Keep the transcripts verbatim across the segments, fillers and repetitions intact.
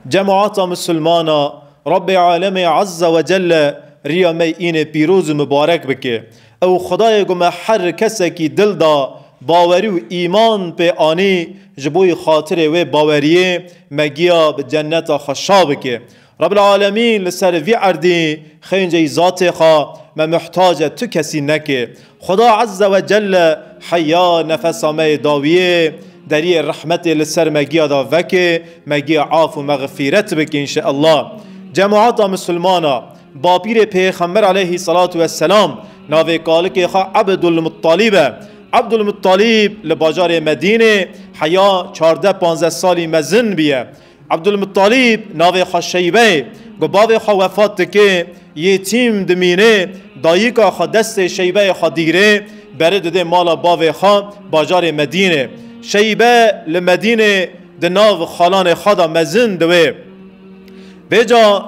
Cemaata Misilmana, Rabbê Alemê Azze ve Celle riya me înê pîroz û mibarek bike. Ew Xwedayê ku me her kesekî dil da bawerî û îman pê anî, ji bo xatirê wê baweriyê me giya bi cenneta xwe şa bike. Rabbul Alemîn li ser vî erdî xênceyî zatê xwe me muhtace tu kesî neke. Xuda Azze ve Celle heya nefesa me yê dawiyê deriyê rehmetê li ser me giya da veke, me giya af û mexfîret bike înşeallah. Cemaata Misilmana, bapîrê Pêxember aleyhî salatu vesselam navê kalikê xwe Ebdulmuttalîb e. Ebdulmuttalîb li bajarê Medînê heya çardeh panzdeh salî mezin bûye. Ebdulmuttalîb navê xwe Şeybe ye. Ku bavê xwe wefat dike, yêtîm dimîne, dayika xwe destê Şeybeyê xwe dîgre, bere dide mala bavê xwe bajarê Medînê. Şeybe li Medînê di nav xalanê xwe de mezin dibe. Vêca,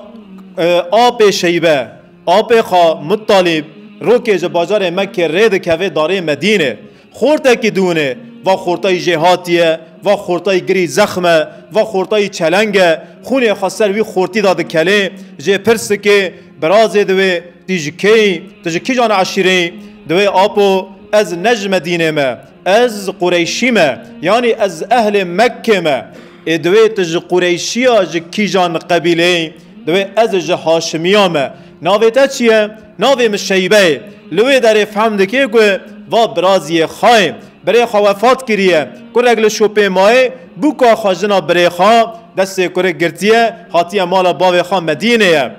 e, apê Şeybe, apê xwe Muttalîb, rokê ji bajarê Mekkê rê dikeve darê Medînê. Xortekî dûne, va xortayî jê hatiye, va xortayî girî zexm e, va xortayî çeleng e, xûnê xwe ser wî xortî de dikele, jê pirs dike, birazê dibe, tî ji kê yî, tu ji kîjan eşîrê yî? Dibe apo, ez ne ji Medînê me, ez Qureyşî me, yanî ez ehlê Mekkê me. Ê dibe tu ji Qureyşiya ji kîjan qebîlê yî? Dibe ez ji Haşimiya me. Navê te çi ye? Navê min Şeybe ye. Li wê derê fehm dike ku va biraziyê xwe ye. Birê xwe wefat kiriye. Kurek li şopê maye, bûka xwe jina birê xwe, destê kurê girtiye, hatiye mala bavê xwe Medînê ye.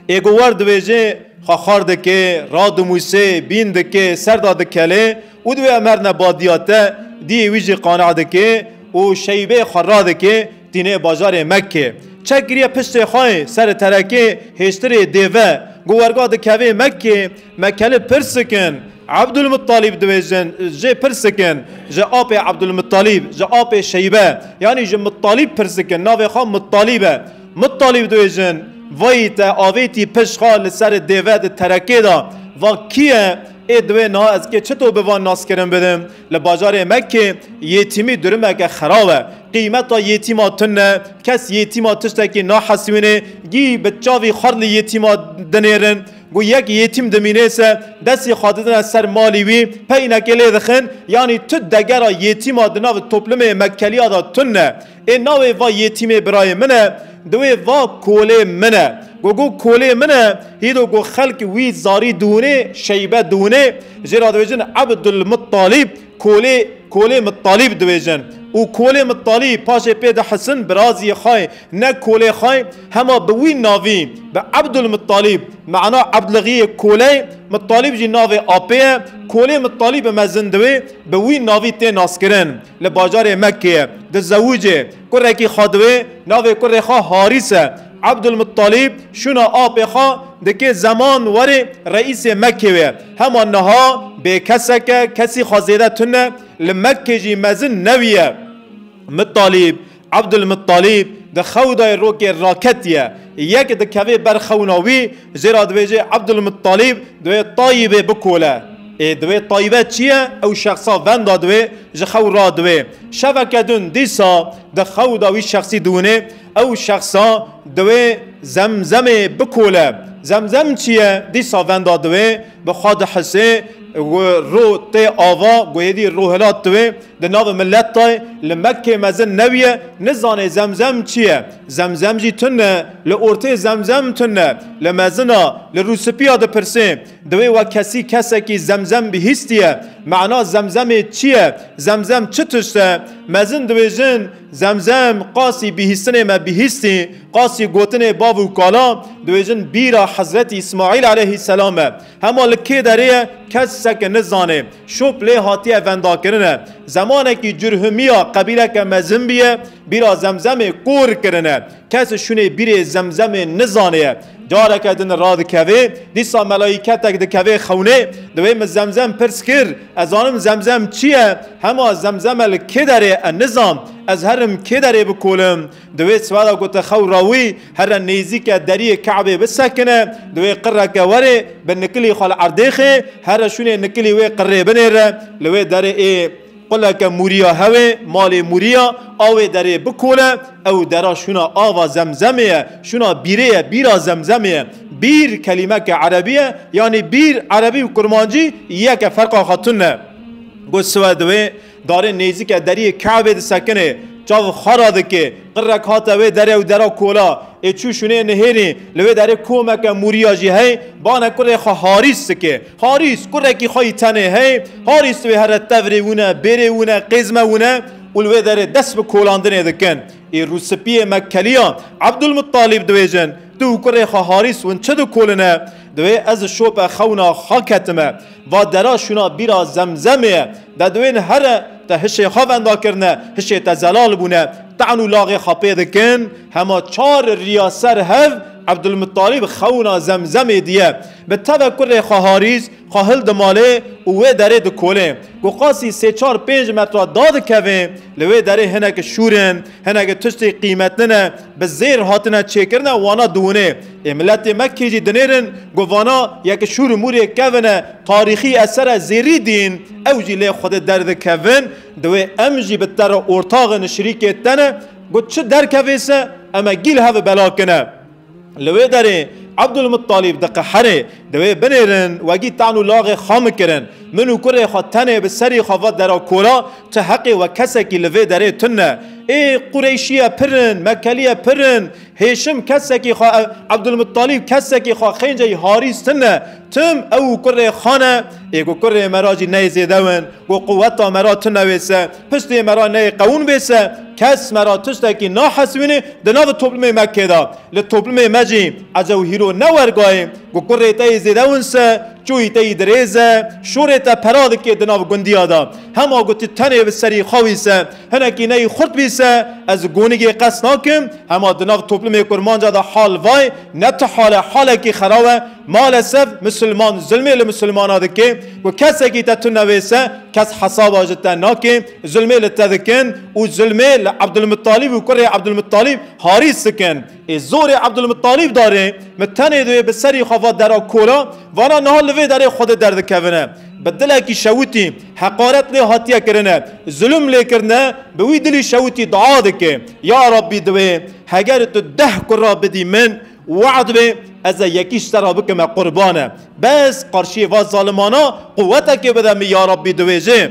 Ê ku wer dibêje, xwe xar dike, radimûse, bîn dike, ser de dikele û dibe em herne badiya te, diyê wî jî qane dike û Şeybê xwe radike, tîne bajarê Mekkê. Çek kiriye piştê xwe, ser terekê hêştirê dêve, ku werga dikeve Mekkê, Mekkeli pirs dikin, Ebdulmuttalîb dibêjin, jê pirs dikin, ji apê Ebdulmuttalîb, ji apê Şeybe, yanî ji Muttalîb pirs dikin, navê xwe Muttalîb e. Muttalîb dibêjin, vayî te avêtî pişt xwe li ser dêve di terekê de, va kî ye? Ê dibe niha ez kê çito bi van naskirin bidim? Li bajarê Mekkê yêtîmî durumeke xerab e. Qîmeta yêtîma tune, kes yêtîma tiştekî nahesibîne, gî bi çavî xwar li yêtîma dinêrin. Ku yek yêtîm dimîne se, destî xwe didine ser malî wî, peynekê lê dixin, yanî tu degera yêtîma di nav toplumê Mekkeliya de tune. Ê navê va yêtîmê birayê min e, diwê va kolê min e. Ku got kolê min e, hîdo ku xelk wî zarî diwûnê, Şeybe diwûnê, jê re dibêjin Ebdulmuttalîb, kolê, kolê Muttalîb dibêjin. Û kolê Muttalîb paşê pê dihisin biraziyê xwe, ne kolê xwe, hema bi wî navî, bi Ebdulmuttalîb, mena Ebdlixiyê koley, Muttalîb jî navê apê ye, kolê Muttalîb mezin diwê, bi wî navî tê naskirin. Li bajarê Mekkê ye, dizewicê, kurekî xwe diwê, navê kurê xwe Harîs e. Ebdulmuttalîb şûna apê xwe dike zeman werê reîsê Mekkê wê. Hema niha bêkesek e, kesî xwe zêde tune, li Mekkê jî mezin newiye. Muttalîb, Ebdulmuttalîb di xew de rokê raketiye. Yek dikeve ber xewna wî, jê re dibêje Ebdulmuttalîb, diwê Tayîbê bikole. Ê diwê Tayîbe çi ye? Ew şexsa venda diwê, ji xew radiwê. Şeveke din dîsa di xew de wî şexsî diwine, ew şexsa diwê Zemzemê bikole. Zemzem çi ye? Dîsa venda diwê, bi xwe dihise, ro tê ava, guhêdî ro hilat diwê. Di nav milet de li Mekkê mezin newiye, nizane Zemzem çi ye. Zemzem jî tune, li ortê Zemzem tune, li mezina, li rûspiya dipirse, diwê we kesî kesekî Zemzem bihîstiye, mena Zemzemê çi ye, Zemzem çi tişt e, mezin dibêjin, Zemzem qasî bihîstinê me bihîstî, qasî gotinê bav û kala, dibêjin bîra Hezretî Îsmaîl aleyhîsselam e. Hema li kê derê ye, kesek nizane. Şop lê hatiye vendakirine. Zemanekî Curhumiya qebîleke mezin bûye, bîra Zemzemê kor kirine. Kes şûnê bîrê Zemzemê nizane ye. Careke din radikeve, dîsa melayîketek dikeve xewnê, diwê min Zemzem pirs kir, ez zanim Zemzem çi ye? Hema Zemzem e li kê derê e nizam, ez herim kê derê bikolim? Diwê siwada ku te xew rawî, here nêzîke deriyê Ke'bê bisekine, diwê qirreke werê, bi nikilî xwe li erdê xê, here şûnê nikilî wê qirrê binêre, li wê derê ê Quleke mûriya hewê, malê mûriya, a wê derê bikole, ew dera şûna ava Zemzemê ye, şûna bîrê ye, bîra Zemzemê ye. Bîr kelîmeke erebî ye, yanî bîr erebî û kurmancî yek e, ferqa xwe tune. Got siwe di wê darê nêzîke deriyê Ke'bê disekine, çav xwe radike, qirrek hate wê derê û dera kola, ê çû şûnê nihêrî, li wê derê komeke mûriya jî hey, bane kurê xwe Harîs dike. Harîs, kurekî xwe yî tenê hey, Harîs wê here tevrê wine, bêrê wine, qêzme wine û li wê derê dest bi kolandinê dikin. Ê rûspiyê Mekkeliya Ebdulmuttalîb dibêjin, tu û kurê xwe Harîs win çi dikoline? Dibê ez şope xewna xwe ketime. Va dera şûna bîra Zemzemê ye. De dibên here te hişê xwe venda kirine, hişê te zelal bûne. Te'n û laxê xwe pê dikin. Hema çar riya ser hev Ebdulmuttalîb xewna Zemzemê diye. Bi teve kurê xwe Harîs, xwe hil dimalê û wê derê dikolê. Ku qasî sê çar pênc metra dadikevê, li wê derê hinek şûr in, hinek tiştê qîmetli ne, bi zêr hatine çêkirine, wana diwinê. Ê miletê Mekkê jî dinêrin, ku vana yek şûr û mûrê kevine, tarîxî esere zêrî dîn, ew jî lê Xwedê derdikevin, di wê em jî bi te re ortaxin, şirîkê te ne, ku çi derkevê se, em e gîl hev bela kine. Li wê derê Ebdulmuttalîb diqeherê, di wê binêrin, wegî tan û laxê xwe min kirin. Min û kurê xwe tenê bi serî xwe va dera kola, ti heqê we kesekî li vê derê tune. Ê Qureyşiye pir in, Mekkeliye pir in, Hêşim kesekî xwe, Ebdulmuttalîb kesekî xwe, xênceyî Harîs tune. Tim ew û kurê xwe ne, ê ku kurê me ra jî neyê zêde win, ku quweta me ra tune wê se, piştê me ra neyê qewûn bê se, kes me ra tiştekî nahesibînê, di nav toplumê Mekkê de. Li toplumê me jî ecew hîro ne wergayê, ku kurê te yê zêde win se, çoyî te yî dirêz e, şorê te pera dike di nav gundiya de. Hema ku tu tenê bi serî xwe wî se, hinekî neyî xurt bî se, ez gonigê qes nakim, hema di nav toplumê kurmanca de hal vay, ne tu hal e, halekî xeraw e. Maalesef misilman zulmê li misilmana dike, ku kesekî te tune wê se, kes hesaba ji te nake, zulmê li te dikin û zulmê li Ebdulmuttalîb û kurê Ebdulmuttalîb Harîs dikin. Ê zorê Ebdulmuttalîb darê, min tenê divê bi serî xwe va dera kola, vana niha li vê derê Xwedê derdikevine. Bi dilekî şewitî, heqaret lê hatiye kirine, zulm lê kirine, bi wî dilî şewitî dua dike. Ya Rabbî divê, heger tu deh kura bidî min, we'd bê, ez e yekî ji te ra bikime qurbane. Bes qarşiyê va zalimana quwetekê bide min ya Rabbî dibêje.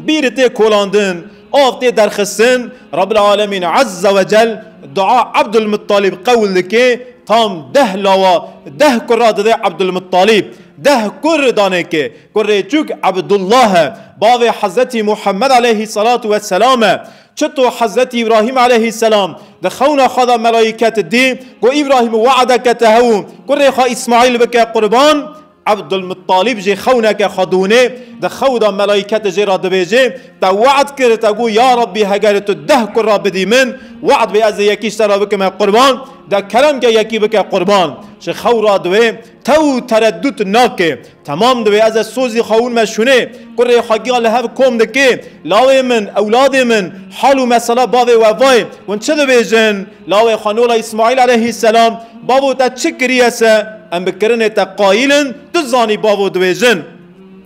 Bîr tê kolandin, av tê derxistin, Rabbil Alemîn Azze ve Cel dua Ebdulmuttalîb qewil dike, tam deh lawa, deh kura dide Ebdulmuttalîb. Deh kur danê ke, kurê çûk Ebdullah e, bavê Hezretî Muhammed aleyhissalatu vesselam e. Çito Hezretî Îbrahîm aleyhisselam di xewna xwe de melayîket dî, got, Îbrahîm, we'deke te hew, kurê xwe Îsmaîl bike qurban. Ebdulmuttalîb jî xewneke xwe dûnê, di xew de melayîket jê re dibêje, te we'd kir, te got, ya Rabbî, heger tu deh kura bidî min, we'd bê ez ê yekî ji te re bikime qurban, de kerem ke yekî bike qurban. Ji xew re divê tew tereddut nake. Temam divê ez e sozî xwe hûn me şûnê. Kurê xwe giya li hev kom dike. Lawê min, ewladê min, hal û mesela bavê we vay. Hûn çi dibêjin? Lawê xwe nola Îsmaîl aleyhisselam, bavo te çi kiriye se? Em bi kirinê te qayîl in, tu zanî bavo dibêjin.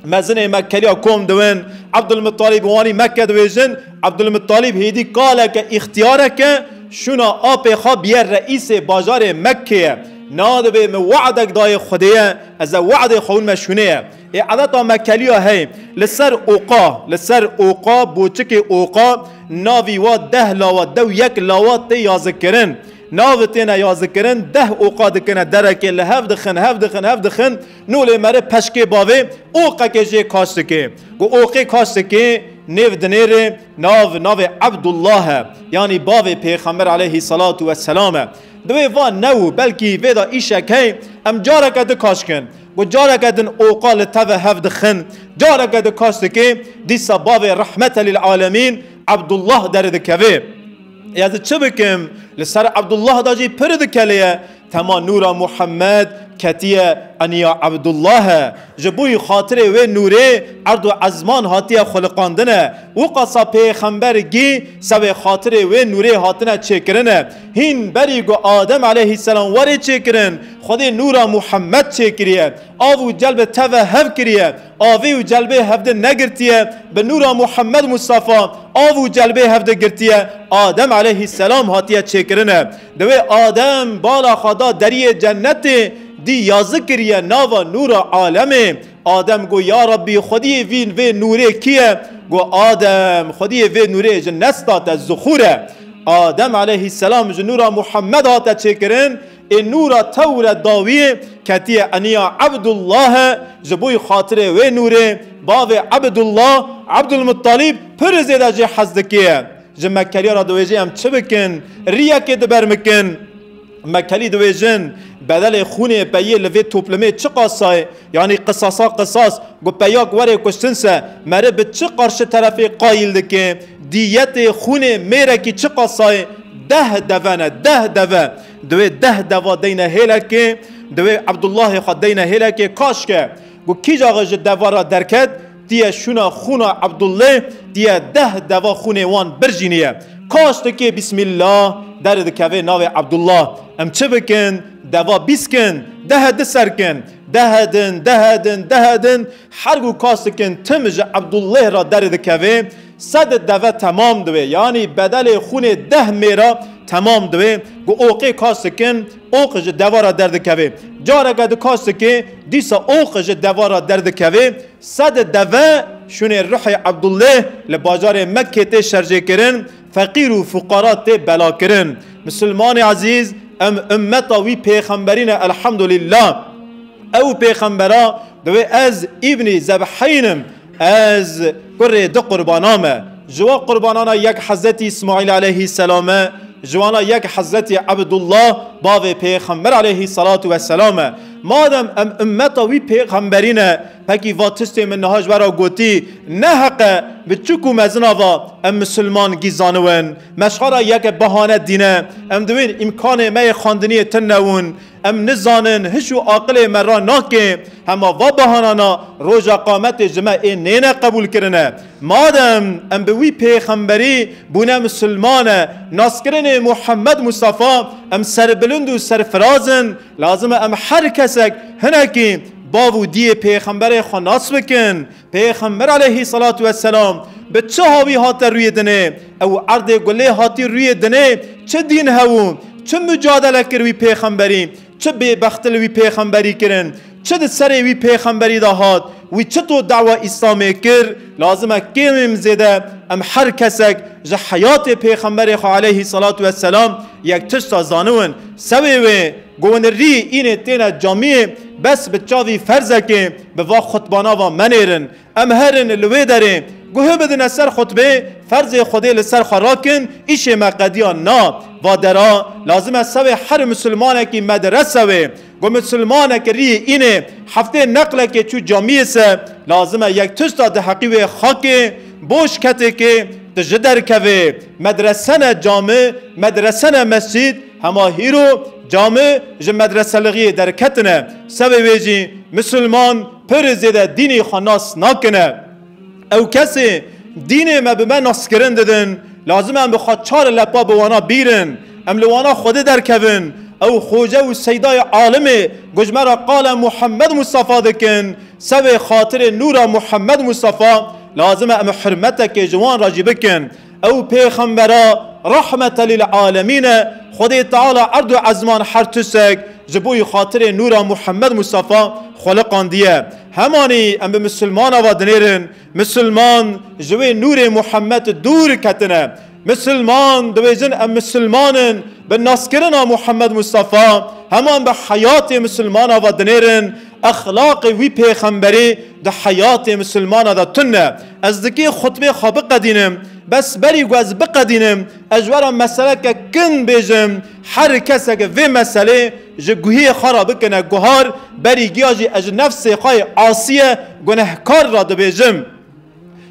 Mezinê Mekkeliya kom diwin, Ebdulmuttalîb wanî Mekke dibêjin, Ebdulmuttalîb hêdî kaleke, îxtiyareke, şûna apê xwe biye reîsê bajarê Mekkê ye. Na dibê min we'dek dayê Xwedê ye, ez e we'dê xwe hûn me şûnê ye. Ê edeta Mekkeliya hey, li ser oqa, li ser oqa, boçikê oqa, navî wa deh lawa, dew yek lawa tê yazikirin. Nav têne yazikirin, deh oqa dikine derekê, li hev dixin, hev dixin, hev dixin, nolê mere peşkê bavê, oqekê jê kaş dike. Ku oqê kaş dike, nêv dinêrê, nav, navê Ebdullah e. Yanî bavê Pêxember aleyhissalatu vesselam e. Divê va new, belkî vê de îşek hey, em careke di kaş kin. Ku careke din oqa li teve hev dixin, careke di kaş dike, dîsa bavê rehmete lil alemîn, Ebdullah derdikeve. Ez çi bikim? Li ser Ebdullah da jî pir dikeleye. Tema nûra Muhammed, ketiye eniya Ebdullah e. Ji bo xatirê wê nûrê erd û ezman hatiye xuliqandine. Wiqasa pêxember gî sewê xatirê wê nûrê hatine çêkirine. Hîn berî ku Adem aleyhisselam were çêkirin, Xwedê nûra Muhammed çêkiriye. Av û celbê teve hev kiriye. Avê û celbê hevdi negirtiye. Bi nûra Muhammed Mustafa av û celbê hevdi girtiye. Adem aleyhisselam hatiye çêkirine. Divê Adem bala xwe da deriyê cennetê, dî yazî kiriye nava nûra alemê. Adem got, "Ya Rabbî, xwediyê vîn vê nûrê kî ye?" Got, "Adem, xwediyê vê nûrê ji nesta te zuxûr e." Adem aleyhisselam ji nûra Muhammed hate çêkirin, ê nûra tewre dawiyê ketiye eniya Ebdullah e, ji bo xatirê wê nûrê bavê Ebdullah, Ebdulmuttalîb pir zêde jê hez dike. Ji Mekkeliya re diwêje em çi bikin? Riyekê dibermikin. Mekkelî diwêjin, bedelê xûnê peyê li vê toplumê çi qasayê? Yanî qisasa qisas, ku peyak were kuştin se, meri bi çi qarşi terefê qayîl dike? Diyetê xûnê mêrekî çi qasayê? Deh deve ne, deh deve. Divê deh deva deyne hêlekê, divê Ebdullahê xwe deyne hêlekê, kaşke ku kîjaxe ji deva re derket, tiye şûna xûna Ebdullê, tiye deh deva xûnê wan birjîniye. Kaş dikê Bismillah, derdikeve navê Ebdullah. Em çi bikin? Deva bîst kin, deh di ser kin. Deh din, deh din, deh din. Her ku kaş dikin, tim ji Ebdulleh re derdikeve, sed deve temam dibe. Yanî bedelê xûnê deh mêra temam dibe. Ku oqê kaş dikin, oq ji deva re derdikeve. Careke di kaş dike, dîsa oq ji deva re derdikeve. Sed deve şûnê ruhê Ebdulleh li bajarê Mekkê tê şerjêkirin, feqîr û fuqara tê belakirin. Misilmanê ezîz, em ummeta wî pêxemberî ne, elhamdulillah. Ew pêxembera divê ez îbnî zebheyn im, ez kurê du qurbana me. Ji wa qurbanana yek Hezretî Îsmaîl aleyhisselam e, ji wana yek Hezretî Ebdullah, bavê Pêxember aleyhisselatu vesselam e. Madem em ummeta wî pêxemberî ne, pekî va tiştê min niha ji we re gotî, ne heq e, bi çi ku mezina va em misilman gî zaniwin. Me ji xwe re yek bahane dîne, em diwên îmkanê me yê xwendiniyê tune wûn. Em nizanin, hiş û aqilê me ra nake, hema va bahanana roja qametê ji me ê nêne qebûl kirine. Madem em bi wî pêxemberî bûne misilman e, naskirinê Muhammed Mustafa, em serbilind û serfiraz in, lazim e em her kesek hinekî bav û diyê pêxemberê xwe nas bikin. Pêxember aleyhisselatu vesselam bi çi hawî hate rûyê dinê? Ew erdê ku lê hatî rûyê dinê, çi dîn hebû? Çi mucadele kir wî pêxemberî? Çi bêbexti li wî pêxemberî kirin? Çi di serê wî pêxemberî de hat? Wî çito dawa Îslamê kir? Lazim e kêm zêde em her kesek ji heyatê pêxemberê xwe aleyhisselatu vesselam yek tişta zaniwin. Sewê wê, ku hûn rî înê têne camiyê, bes bi çavî ferzekê bi va xutbana va menêrin. Em herin li wê derê, guhi bidine ser xutbê, ferzê Xwedê li ser xwe rakin, îşê me qediya na. Va dera, lazim e sewê her misilmanekî medrese wê. Ku misilmanek rî înê heftê neqlekê çû camiyê se, lazim e yek tişta di heqî wê xakê, boş ketêkê, tu ji derkevê. Medrese ne cami, medrese ne mescîd, hema hîro cami ji medreselixiyê derketine. Sewê wê jî misilman pir zêde dînê xwe nas nakine. Ew kesê dînê me bi me naskirin didin, lazim e em bi xwe çar lepa bi wana bîrin. Em li wana Xwedê derkevin. Ew xoce û seydayê alimê ku ji me re qala Muhammed Mustafa dikin, sewê xatirê nûra Muhammed Mustafa, lazim e em hurmetekê ji wan re jî bikin. Ew pêxembera rahmete lil alemîn e, Xwedê Teala erd û ezman her tiştek ji bo xatirê nûra Muhammed Mustafa xuliqandiye. Hemanî em bi misilmana ve dinêrin, misilman ji wê nûrê Muhammed dûr ketine. Misilman dibêjin em misilman in, bi naskirina Muhammed Mustafa, heman bi heyatê misilmana ve dinêrin, exlaqê wî pêxemberî di heyatê misilmana de tune. Ez dikê xutbê xwe biqedînim, bes berî ku ez biqedînim, ez ji we re meseleke kin bêjim, her kesek vê meselê ji guhiyê xwe re bikine guhar, berî giya jî ez ji nefsê xwe yê asiye gunehkar re dibêjim.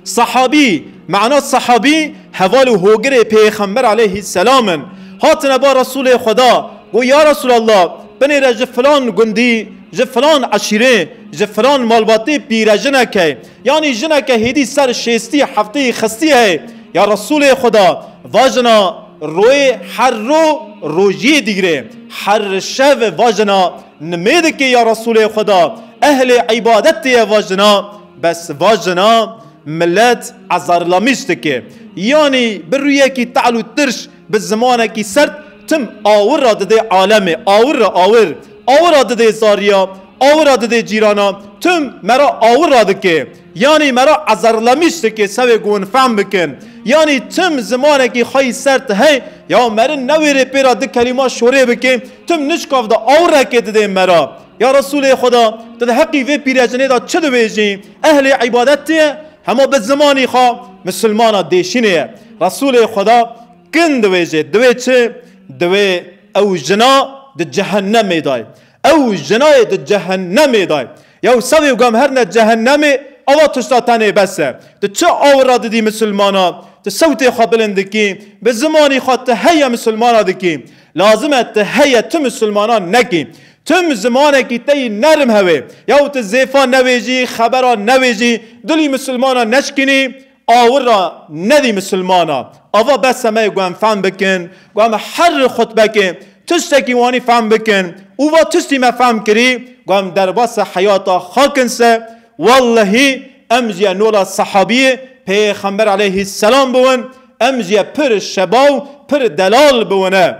Sahabî, mana sahabî, heval û hogirê Pêxember aleyhisselam in. Hatine ba Resûlê Xweda, got, "Ya Resûlallah, Binêre ji filan gundî, ji filan eşîrê, ji filan malbatê pîre jineke, yanî jineke hêdî ser şêstî heftê xistî heye. Ya Resûlê Xweda, va jina royê her ro rojiyê digire, her şev va jina nimê dike ya Resûlê Xweda, ehlê îbadetê ye va jina, bes va jina millet ezarlamîş dike. Yanî bi rûyekî tehl û tirş, bi zimanekî sert tim awir ra didê alemê, awir ra awir, awir ra didê zariya, awir ra didê cîrana, tim me ra awir ra dike. Yanî me ra ezarlamîş dike, sewê ku hûn fehm bikin. Yanî tim zimanekî xwe yî sert hey, ya meriv newêrê pê ra di kelîma şorê bike, tim nişkav de awireke didê me ra. Ya Resûlê Xweda, tu di heqî vê pîrejinê de çi dibêjî? Ehlê îbadetê ye, hema bi zimanî xwe misilmana dêşînê ye. Resûlê Xweda kin diwêje, divê çi? Divê ew jina di cehennemê de ye. Ew jina yê di cehennemê de ye. Yaw sewê û gam her ne cehennemê, ava tişta tenê bes e. Tu çi awir ra didî misilmana? Tu sewtê xwe bilind dikî, bi zimanî xwe tu heye misilmana dikî. Lazim e tu heye tu misilmana nekî. Tim zimanekî te yî nerm hewê. Yaw tu zêfa nevêjî, xebera nevêjî, dilî misilmana neşkînî, awir ra nedî misilmana. Ava bes e me ku em fehm bikin, ku em her xutbekê tiştekî wanî fehm bikin. Û va tiştî me fehm kirî, ku em derbasê heyata xwe kin se, wellehî em jî ye nola sehabiyê Pêxember aleyhisselam biwin, em jî ye pir şebaw, pir delal biwine.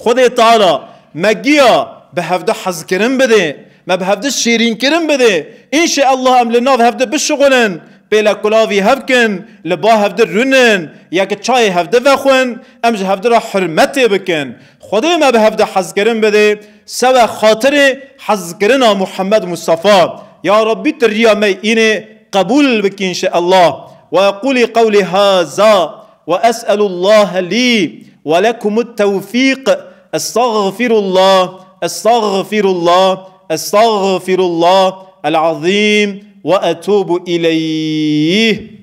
Xwedê Teala me giya bi hevdu hezkirin bidê, me bi hevdu şêrînkirin bidê. Înşeallah em li nav hevdu bişixulin, pêlekulavî hev kin, li ba hevdu rûnin, yek çayê hevdu vexwin, em ji hevdu re hurmetê bikin. Xwedê me bi hevdu hezkirin bidê, sewe xatirê hezkirina Muhammed Mustafa. Ya Rabbî tu riya me înê qebûl bikî înşeallah. Ve qûlî qewlî haza. وأسأل الله لي ولكم التوفيق. أستغفر الله، أستغفر الله، أستغفر الله العظيم وأتوب إليه.